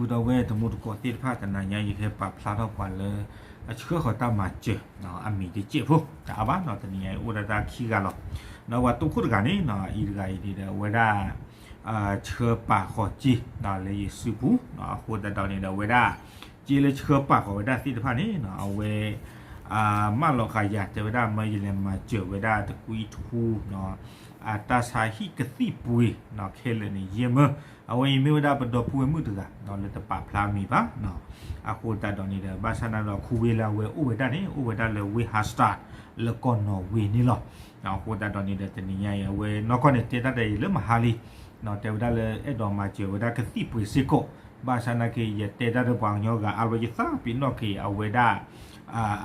ဒီပုၢ်ဝဲၢ်တံၤသကိးသ့ၣ်တဖၣ် တနၤညါအံၤ ယကဟဲပာ်ဖျါထီၣ်ပှၤလၢ အဆှၢဃီၤတၢ်မၤစၢၤ အမံၤတစဲးဖိ တအါဘၣ်နီၤ, တနံၤညါအံၤ အိၣ်ဒၣ်တၢ်ခံဂၤလီၤ. ဒီးပှၤတိခိၣ်တဂၤန့ၣ်နီၤ အံၤတဂၤအံၤန့ၣ်ဒီး အဝဲဒၣ် ဆှၢပာ်ဃီၤစ့ လၢယစုပူၤ, အဃိသတးဒီးန့ၣ်ဒီး အဝဲဒၣ် စ့လၢဆှၢပာ်ဃီၤဝဲဒၣ်သ့ၣ်တဖၣ်န့ၣ်နီၤ အဝဲ မၢလီၤဃာ်ယၤ တဲဝဲဒၣ်မၢယလဲၤမၤစၢၤဝဲဒၣ်တကွံထူ အတၢ်ဆါဟံၣ်ကသံၣ်ပှ့ၤ ခဲလၢာ်န့ၣ် ယဲၢ်မၢ, အဝဲအံၤမ့ၢ်ဝဲဒၣ်ပဒီပုၢ်ဝဲၢ်မုၣ်တဂၤ လၢတပာ်ဖျါမံၤဘ၁ၣ်, အဃိသတးဒီးန့ၣ်ဒီး ဘၣ်ဆၣ်န့ၣ်ဒီး ခူဝ့လၢအဝဲအိၣ်ဝဲဒၣ်န့ၣ် အိၣ်ဝဲဒၣ်လၢဝ့ၢ် Halmstad လၢကီၢ်နီၣ်ဝ့န့ၣ်လီၤ. အဃိသတးဒီးန့ၣ်ဒီး တနံၤညါအံၤ အဝဲနီၢ်ကီၢ်န့ၣ် တဲတၢ်ဒီးယၤလၢမဟါလံ, တဲဝဲဒၣ်လၢအဲၣ်ဒိးမၤစၢၤဝဲဒၣ်ကသံၣ်ပှ့ၤစ့ၢ်ကီး, ဘၣ်ဆၣ်နာ်က့ ယတဲတၢ်ဒီးပှၤကညီဂၤအါဘျီ ယသးပ့ၤနီၣ်က့ၤ အဝဲဒၣ်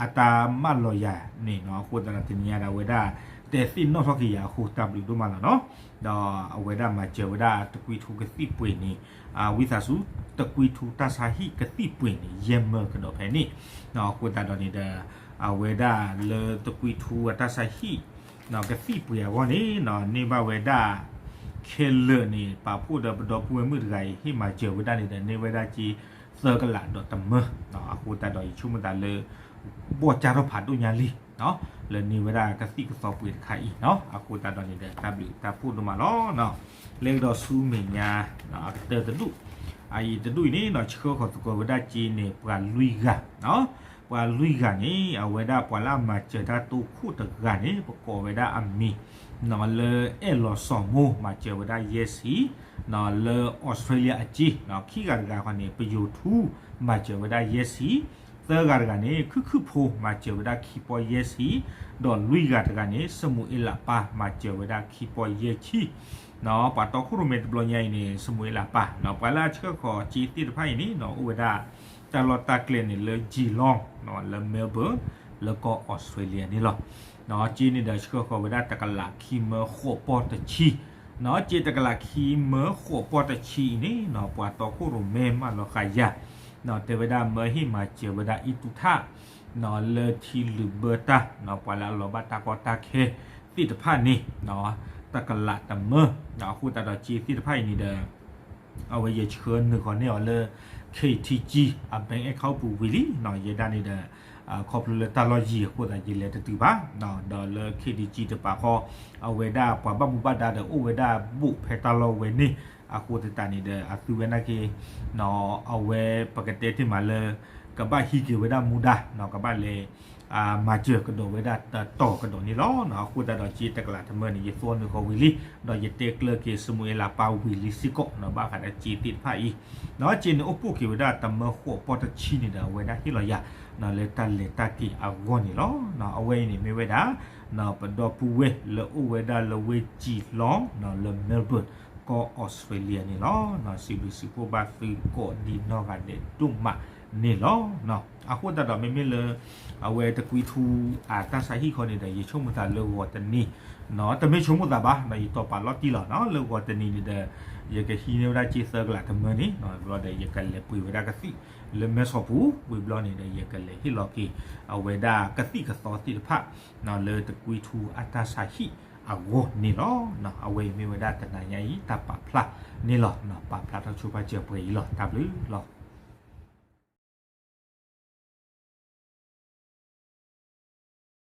အတၢ်မၢလီၤယၤန့ၣ်နီၤ, အဃိသတးဒီးတနံၤညါဒီး အဝဲဒၣ်တဲသ့ၣ်နီၣ်ထီၣ်က့ၤယၤအဃိ တၢ်ဘျုးဒိၣ်မးလီၤနီၤ. ဒီးအဝဲဒၣ်မၤစၢၤဝဲဒၣ်တကွံထူကသံၣ်ပှ့ၤန့ၣ် ဝံသးစူၤ တကွံထူတၢ်ဆါဟံၣ်ကသံၣ်ပှ့ၤန့ၣ် ယဲၢ်မၢကဒီးဖဲန့ၣ်, အဃိသတးဒီးန့ၣ်ဒီး အဝဲဒၣ်လၢတကွံထူအတၢ်ဆါဟံၣ် ကသံၣ်ပှ့ၤအဂီၢ်န့ၣ် န့ၢ်ဘၣ်ဝဲဒၣ် ခဲလၢာ်န့ၣ် ပာ်ဖှိၣ်ဒီးပဒီပုၢ်ဝဲၢ်မုၣ်တဂၤအံၤ ဟ့ၣ်မၤစၢၤဝဲဒၣ်န့ၣ်ဒီး န့ၢ်ဝဲဒၣ်စ့ သၢကလးဒီးတမၢ, အဃိသတးဒီးယဆိကမိၣ်သးလၢ ဘီၣ်ကၢ်ထီၣ်ဖးဒိၣ်ညါလံ လၢန့ၢ်ဝဲဒၣ်ကသံၣ်ကသီပှ့ၤတခါအံၤနီၤ, အဃိသတးဒီးန့ၣ်ဒီး တၢ်ဘျုးတၢ်ဖှိၣ်ဒိၣ်မးလီၤ. လဲၤကဒီးဆူမဲာ်ညါ အကတၢၢ်တဒူၣ်, အအံၤတဒူၣ်အံၤန့ၣ်နီၤ ဆှၢဃီၤသကိးဝဲဒၣ်စ့န့ၣ် ပှၤလွံၢ်ဂၤ, ပှၤလွံၢ်ဂၤန့ၣ် အဝဲဒၣ်ပှၤလၢအမၤစၢၤတၢ်တိခိၣ်တဂၤန့ၣ် ပကိးဝဲဒၣ်အမံၤ လၢအဲၣ်လီၤစီၤမိၢ် မၤစၢၤဝဲဒၣ်ယဲၢ်ဆံ, လၢအီစထြ့လယါအစ့ ခံဂၤတဂၤဃီန့ၣ် ပယိၤထူ မၤစၢၤဝဲဒၣ်ယဲၢ်ဆံ, သၢဂၤတဂၤန့ၣ် ခုၣ်ခုၣ်ဖိ မၤစၢၤဝဲဒၣ်ခံပီၢ်ယဲၢ်ဆံ, ဒီးလွံၢ်ဂၤတဂၤန့ၣ် စမူၤအ့လးပၢ် မၤစၢၤဝဲဒၣ်ခံပီၢ်ယဲၢ်ဆံ ပှၤတီခိၣ်ရိၣ်မဲတဘျီညါအံၤန့ၣ် စမူၤအ့လးပၢ် ပှၤလၢအဆှၢဃီၤစ့သ့ၣ်တဖၣ်အံၤန့ၣ် အိၣ်ဝဲဒၣ် တၢ်လီၢ်တၢ်ကျဲန့ၣ်လၢ Geelong လၢ Melbourne လၢကီၢ်အီစထြ့လယါန့ၣ်လီၤ. စ့န့ၣ်ဒီး ဆှၢဃီၤဝဲဒၣ်တကလးခံမၢဃိးပီၢ်တဆံ, စ့တကလးခံမၢဃိးပီၢ်တဆံအံၤန့ၣ် ပှၤတီခိၣ်ရိၣ်မဲမၢလီၤဃာ်ယၤ တဲဝဲဒၣ်မၢဟ့ၣ်မၤစၢၤဝဲဒၣ်အံၣ်တူၣ်ထၣ် လၢထံလုာ်ဘၢတၢ် ပှၤလၢအလီၤဘၣ်တၢ်ကီတၢ်ခဲသ့ၣ်တဖၣ်န့ၣ် တကလးတမၢ, အဃိသတးဒီးစ့သ့ၣ်တဖၣ်အံၤန့ၣ်ဒီး အဝဲယဆှၢနုာ်ဃီၤန့ၢ်အီၤလၢ K T G အ bank account ပူၤဝံၤလံ, ယဲဒၣ်န့ၣ်ဒီး ခီဖျိလၢတၢ်လီၢ်ယံၤအဃိသတး ယလဲၤတတုၤဘၣ်, ဒီးလၢ K T G တပာ်ဃီ အဝဲဒၣ်ပှၤဘၣ်မူဘၣ်ဒါဒီးအိၣ်ဝဲဒၣ်ဘူးဖဲတၢ်လီၢ်ဝဲန့ၣ်, အဃိသတးန့ၣ်ဒီး အသုဝဲနာ်က့ အဝဲပကတဲတ့ၢ်မးလၢ ကဘၣ်ဟံးက့ၤဝဲဒၣ်မူဒါ ကဘၣ်လဲၤ မၤစၢၤကဒီးဝဲဒၣ်တတီၤကဒီးန့ၣ်လီၤ. အဃိသတးဒီးစ့တကလးတမၢန့ၣ် ယသွီနုာ်ဃီၤဝံၤလံ, ဒီးယတဲကျၢၤက့ၤစမူၤအ့လးပၢ်ဝံၤလံစ့ၢ်ကီး ဘၣ်ဃးဒီးစ့သ့ၣ်တဖၣ်အံၤ, စ့န့ၣ်အိၣ်ပိၢ်က့ၤဝဲဒၣ်တမၢဃိးပီၢ်တဆံန့ၣ်ဒီး အဝဲဒၣ်ဟ့ၣ်လီၤယၤ လၢတၢ်လဲၤတၢ်က့ၤအဂီၢ်န့ၣ်လီၤ. အဝဲအံၤန့ၣ်မ့ၢ်ဝဲဒၣ် ပဒီပုၢ်ဝဲၢ်လၢအိၣ်ဝဲဒၣ်လၢဝ့ၢ် Geelong လၢ Melbourne ကီၢ်အီစထြ့လယါန့ၣ်လီၤ. စံးဘျုးစံးဖှိၣ်ဘၣ်သုကိးဒံနီၢ်ဂၤဒဲးဒိၣ်မးန့ၣ်လီၤ. အဃိသတးဒီးမ့မ့ၢ်လၢ အဝဲတကွံထူအတၢ်ဆါဟံၣ်ခီန့ၣ်ဒီး ယဆိကမိၣ်သးလၢဂီၤတနံၤ တမ့ၢ်ဆိကမိၣ်သးဘၣ် ယတီၢ်ပာ်လီၤတံၢ်လီၤ လၢဂီၤတနံၤန့ၣ်ဒီး ယကဟံးန့ၢ်ဝဲဒၣ်စ့သၢကလးတမၢန့ၣ် ဘျီဒီးယကလဲၤပှ့ၤဝဲဒၣ်ကသံၣ်လၢမဲဆီးပူၤ ဝံၤဘျီန့ၣ်ဒီး ယကလဲၤဟ့ၣ်လီၤက့ၤ အဝဲဒၣ်ကသံၣ်ကသီသ့ၣ်တဖၣ် လၢတကွံထူအတၢ်ဆါဟံၣ်အဂီၢ်န့ၣ်လီၤ. အဝဲအံၤမ့ၢ်ဝဲဒၣ်တနၤညါအံၤ တၢ်ပာ်ဖျါန့ၣ်လီၤ. ပာ်ဖျါထီၣ်ဆိပာ်စၢၤပှဲၤအံၤလီၤ. တၢ်ဘျုးလီၤ.